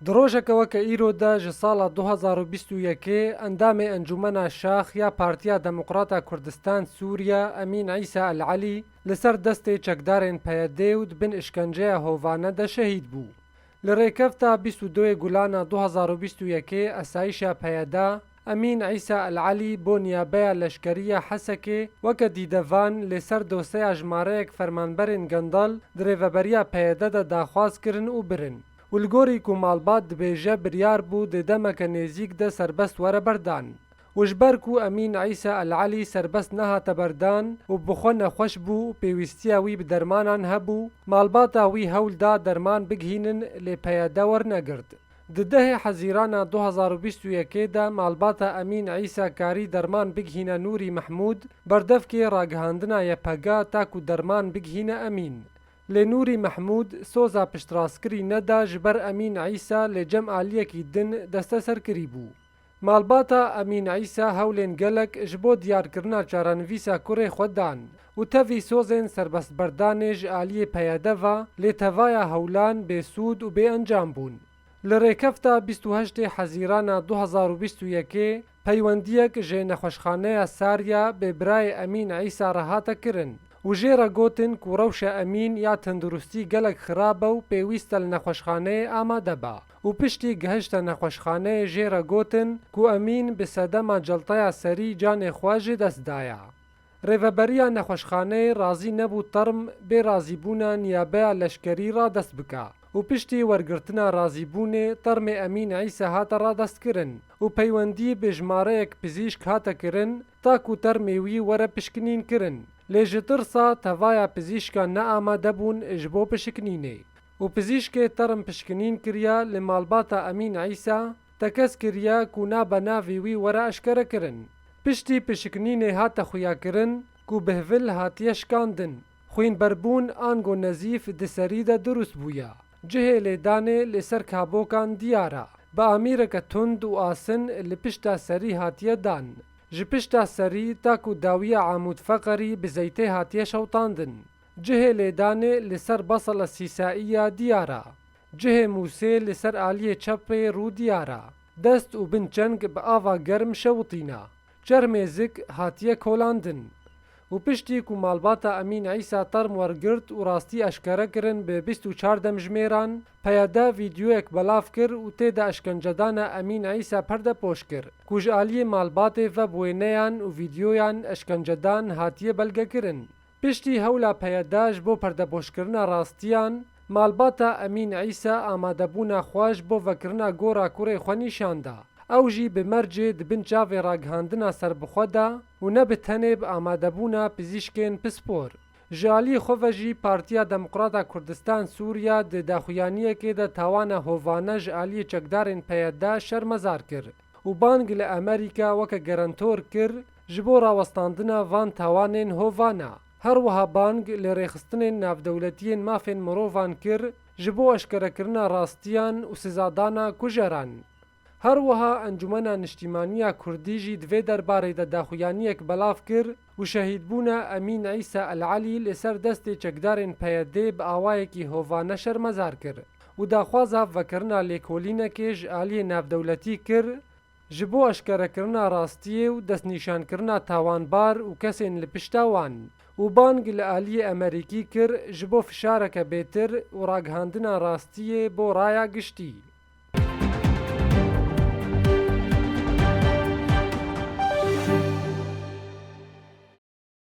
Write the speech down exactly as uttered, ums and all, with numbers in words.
Di rojeke weke îro de ji sala du hazar û bîst û yekê endamê Encûmena Şax ya Partiya Demokrata Kurdistan Sûriye Emîn Îsa El Elî li ser destê çekdarên P Y D û di bin îşkenceya hovane de şehîd bû. Li rêkefta bîst û duyê Gulana du hazar û bîst û yekê esayîşa P Y D, Emîn Îsa El Elî bo niyabeya leşkerî ya Hesekê weke dîdevan lê ser doseya jimareyek fermanberên Gendal di rêveberiya P Y D de daxwaz kirin û birin. Û li gorî ku malbat dibêje biryar bû di demeke nêzîk de serbest were berdan. Û ji ber ku Emîn Îsa El Elî serbest nehate berdan û bi xwe nexweş bû û pêwîstiya wî bi dermanan hebû, malbata wî hewl da derman bigihînin lê P Y D wernegirt. Di dehê Hezîrana du hazar û bîst û yekê de malbata Emîn Îsa karî derman bigihîne Nûrî Mehmûd, berdevkê ragihandina Y P G ta ku derman bigihîne Emîn. Lê Nûrî Mehmûd soza piştrastkirî neda ji ber Emîn Îsa lê cem aliyekî din desteser kirîbû. Malbata Emîn Îsa hewlên gelek ji bo diyarkirina çarenivîsa kurê xwe dan û tevî sozên serbestberdanê ji aliyê P Y D ve, lê tevaya hewlan bêsûd û bêencam bûn. Li rêkefta bîst û heştê Hezîrana du hazar û bîst û yekê peywendiyek ji nexweşxaneya Sarya bi birayê Emîn Îsa re hate kirin û jê re gotin ku rewşa Emîn ya tenduristî gelek xirab e û pêwîst e li nexweşxaneyê amade be û piştî gihişte nexweşxaneyê jê re gotin ku Emîn bi sedema celteya serî canê xwe ji dest daye. Rêveberiya nexweşxaneyê razî nebû term bê razîbûna niyabeya leşkerî radest bike û piştî wergirtina razîbûnê termê Emîn Îsa hate radestkirin û peywendî bi jimareyek pizîşk hate kirin ta ku termê wî were pişkinînkirin. Lê ji tirsa tevaya pizîşkan neamade bûn ji bo pişkinînê û pizîşkê term pişkinîn kiriye li malbata Emîn Îsa, tekez kiriye ku nabe navê wî were eşkerekirin. Piştî pişiknînê hate xuyakirin ku bihvil hatiye şikandin, xwînberbûn ango nezîf di serî de dirust bûye. Cihê lêdanê li ser kabokan diyar e. Bi amîreke tund û asin li pişta serî hatiye dan. Ji pişta serî ta ku dawiya Amûd Feqerî bi zeytê hatiye şewtandin. Cihê lêdanê li ser basela sîsaiya diyar e. Cihê mûsê li ser aliyê çepê rû diyar e. Dest û bin çeng bi ava germ şewitîne. Çermê zik hatiye kolandin. Û piştî ku malbata Emîn Îsa term wergirt û rastî eşkere kirin bi bîst û çar demjimêran, P Y D vîdyoyek belav kir û tê de eşkencedana Emîn Îsa perdepoş kir, ku ji aliyê malbatê ve bi wêneyan û vîdyoyan eşkencedan hatiye belgekirin. Piştî hewla P Y D ji bo perdepoşkirina rastiyan, malbata Emîn Îsa amadebûna xwe ji bo vekirina gora kurê xwe nîşan da. Ew jî bi mercê di bin çavê ragihandina serbixwe de û ne bi tenê bi amadebûna pizîşkên pispor. Ji alî xwe ve jî Partiya Demokrata Kurdistan Sûriya di daxuyaniyekê de tawana hovane ji aliyê çekdarên P Y D şermezar kir û bang li Amerîka weke gerentor kir ji bo rawestandina van tawanên hovane. Her wiha bang li rêxistinên navdewletiyên mafên mirovan kir ji bo eşkerekirina rastiyan û sizadana kujeran. Her wiha Encûmena Niştîmaniya Kurdî jî di vê derbarê de daxuyaniyek belav kir û şehîdbûna Emîn Îsa El Elî li ser destê çekdarên P Y D bi awayekî hovane şermezar kir û daxwaza vekirina lêkolînekê ji aliyê navdewletî kir, ji bo eşkerekirina rastiyê û destnîşankirina tawanbar û kesên li pişta wan û bang li aliyê Amerîkî kir ji bo fişareke bêtir û ragihandina rastiyê bo raya giştî.